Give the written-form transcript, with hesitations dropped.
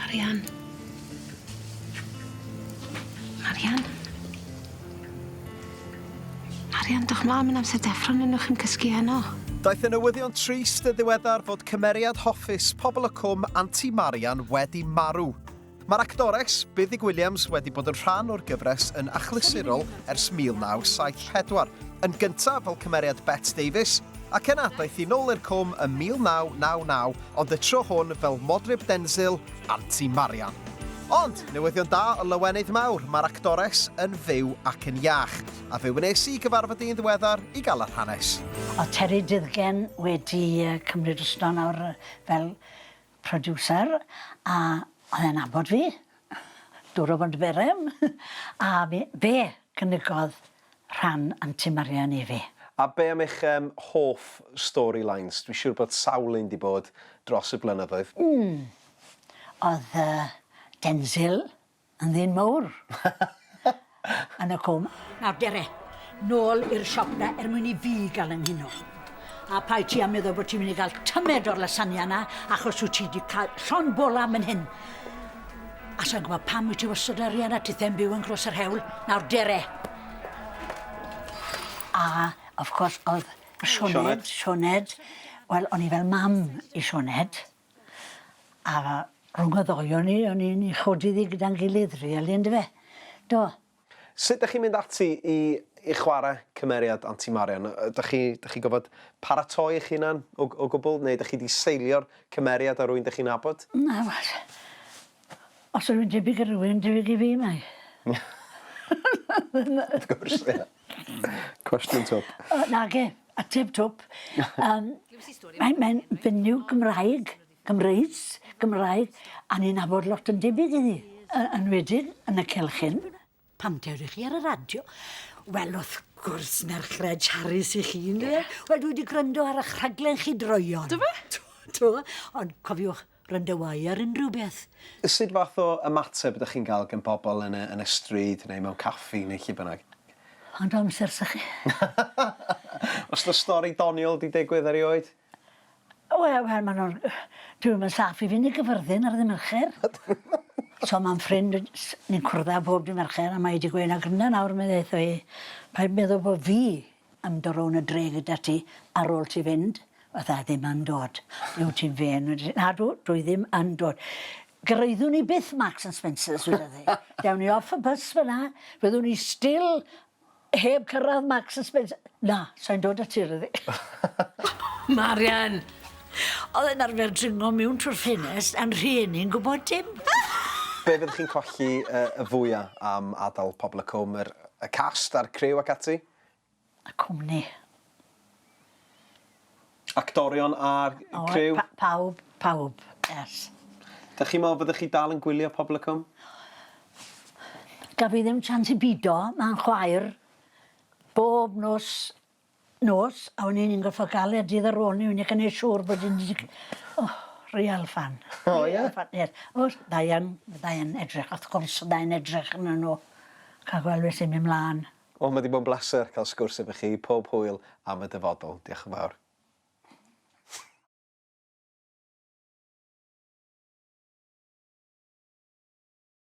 Marian. Marian? Marian, dwch mlaen, mae'n amser deffro, neu chi'n cysgu heno. Daeth y newyddion trist yn ddiweddar fod cymeriad hoffus Pobol y Cwm, Anti Marian, wedi marw. Mae'r actores, Buddug Williams, wedi bod yn rhan o'r gyfres yn achlysurol ers 1974, yn gyntaf fel cymeriad Bet Davies, ac yna daeth hi nôl i'r cwm ym 1999, ond y tro hwn fel Modryb Denzil, Anti Marian. Ond, newyddion da o lawenydd mawr, mae'r actores yn fyw ac yn iach. A fe wnes i gyfarfod hi'n ddiweddar i gael yr hanes. Oedd Terry Dyddgen wedi cymryd drosto nawr fel producer a oedd e'n nabod fi, dwr o Bontberem, a mi, fe gynigodd rhan Anti Marian i fi. A be am eich yym hoff storylines? Dwi siwr bod sawl un 'di bod dros y blynyddoedd. Mm. Oedd yy Denzil yn ddyn mowr yn y cwm. Nawr dere, nôl i'r siop 'na er mwyn i fi ga'l 'y nghinio. A paid ti â meddwl bod ti'n mynd i ga'l tymed o'r lasagna 'na achos wyt ti 'di ca'l llond bola myn hyn. A sai'n gwbod pam wyt ti wastod arian a tithe'n byw yn Nghroes yr Hewl. Nawr dere. A of course o'dd Sioned, Sioned, wel o'n i fel mam i Sioned. A rhwng y ddou o'n ni, o'n ni'n 'i chodi ddi gyda'n gilydd rili yndyfe? Do. Sut 'dach chi'n mynd ati i i chwarae cymeriad Anti Marian? Ydach chi 'dach chi gofod paratoi eich hunan o o gwbl neu 'dach chi 'di seilio'r cymeriad ar rywun 'dach chi'n nabod? Na wel os yw rywun debyg i rywun debyg i fi mae. Wrth gwrs ia. Cwestiwn twp. O nage, ateb twp. Yym mae'n mae'n fenyw Gymraeg, Gymreis, Gymraeg, a ni'n nabod lot yn debyg iddi, yy enwedig yn y cylch hyn. Pam dewrich chi ar y radio? Wel, wrth gwrs, merch Reg Harris i chi, yndyfe? Wel, dwi wedi gwrando ar eich rhaglen chi droeon. Do fe? Do, do, ond cofiwch, wrandewai ar unrhyw beth. Sut fath o ymateb ydych chi'n gael gen bobl yn y yn y stryd neu mewn caffi neu lle bynnag? Faint o amser sy chi? O's 'na stori doniol 'di digwydd erioed? Wel, wel, ma' nw'n... Dwi ddim yn saff i fynd i Gyffyrddin ar ddy' Mercher. So ma'n ffrind s- ni'n cwrdd â bob dy' Mercher a mae 'di gweud 'na grynda nawr medde wrtho i paid meddwl bo' fi am do' rown' y dre gyda ti ar ôl ti fynd. Fydda i ddim yn dod. Yw ti'n fên? Nadw, dwi ddim yn dod. Gyraeddwn ni byth Marks and Spencer's, wedodd hi. Dewn ni off y bws fyna, fyddwn ni still Heb cyrraedd Marks and Spencer. Na, sai'n dod â ti ryddi. Marian! Oedd e'n arfer dringo miwn trwy'r ffenest a'n rhieni'n gwybod dim. Be fyddech chi'n colli y y fwya am adael Pobol y Cwm, yr y cast a'r criw ac ati? Y cwmni. Actorion a'r criw? O, pawb, pawb, yes. Dych chi'n meddwl fyddech chi dal yn gwylio Pobol y Cwm? Gaf fi ddim chance i bido, ma'n chwaer bob nos nos a o'n i'n gorffo ga'l e dydd ar ôl 'ny o'n i gneud siŵr bod 'i'n oh, real fan. O ie? Real fan, yes. O, dda iawn, fydda i'n edrych, wrth gwrs fydda i'n edrych arnyn nhw, ca'l gweld beth sy'n mynd mlan. Wel, mae 'di bod yn bleser cael sgwrs efo chi. Pob hwyl am y dyfodol. Diolch yn fawr.